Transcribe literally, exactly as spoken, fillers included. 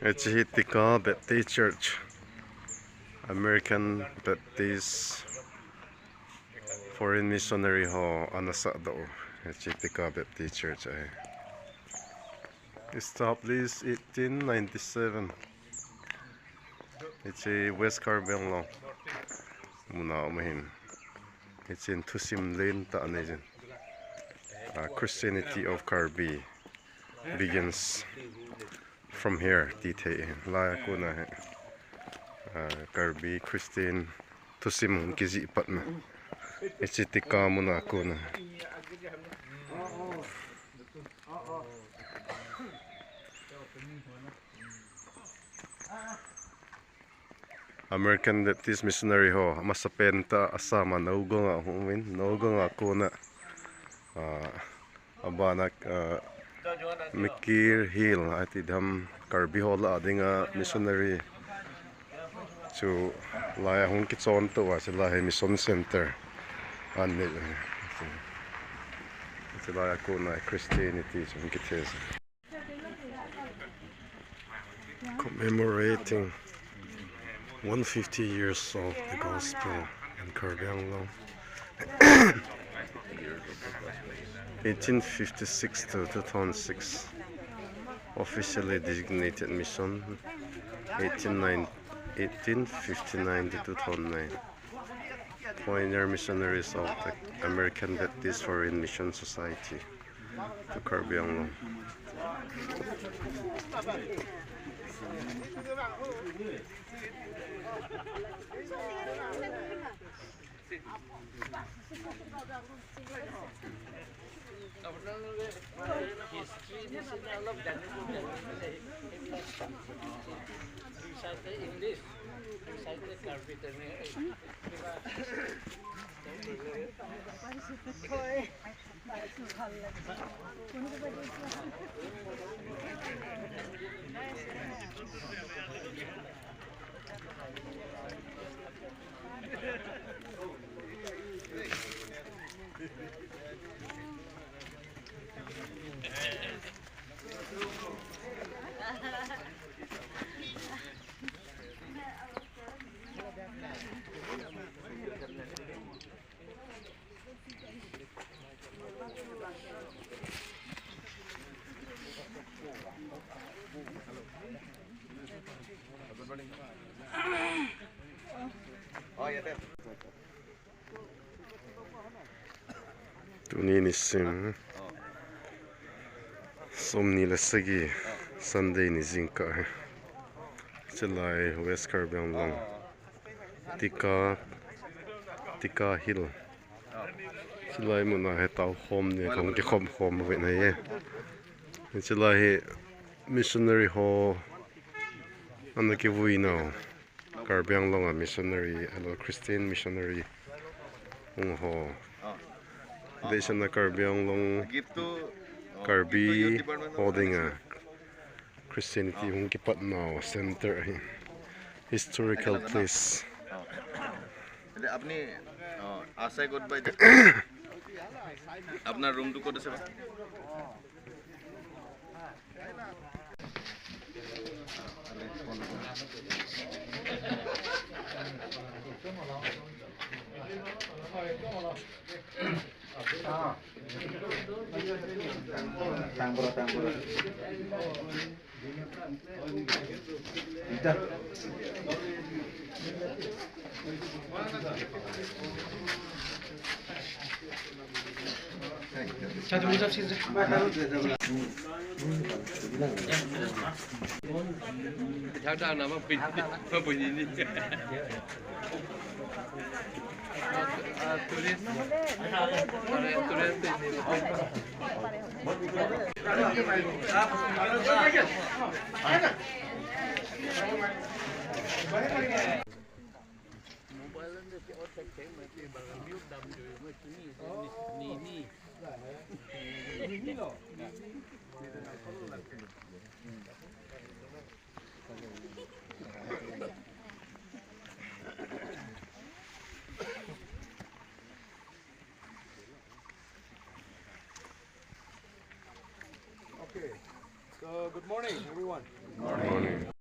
Hiche hi Tika Baptist Church, American Baptist Foreign Missionary ho ana sahdoh u. Hiche Tika Baptist Church ahi. Established eighteen ninety-seven. Hiche West Karbi Anglong muna um ahin. Hichen thusim lentah anei jin. Ah, Christianity of Karbi begins from here, ti thei ahin. Laia kona hi, ah, Karbi Christian thusim hung kijih patna. Hiche Tika muna kona. American Baptist Missionary ho, amasapen tah Assam a Nagaon a hung umin, Nagaon a kona, ah, abana, ah, Mikir Hill ati dam, Karbi ho lah a dinga missionary chu laia hung kichon to a, chulai hi mission center anei. Chulaia kona Christianity chu hung kithei. Commemorating one fifty years of the gospel in Karbi Anglong. Eighteen fifty-six to two thousand six, officially designated mission, eighteen nine, eighteen fifty-nine to two thousand nine. Pioneer missionaries of the American Baptist Foreign Mission Society to Karbi Anglong. Tuni nisim somni le sagi, Sunday ni jingkah hi. Chulai West Karbi Anglong, Tika, Tika Hill. Chulai muna hi tao khom ni kong kikhom khom uvin ahi. Chulai hi missionary ho ana kivui nau. Karbi Anglong a missionary, alo Christian missionary hung ho. Deisana Karbi Anglong, Karbi ho dinga Christianity hung kipat nau center ahi. Historical place. अपना रूम तो कौन से? Okay. So, good morning, everyone. Good morning.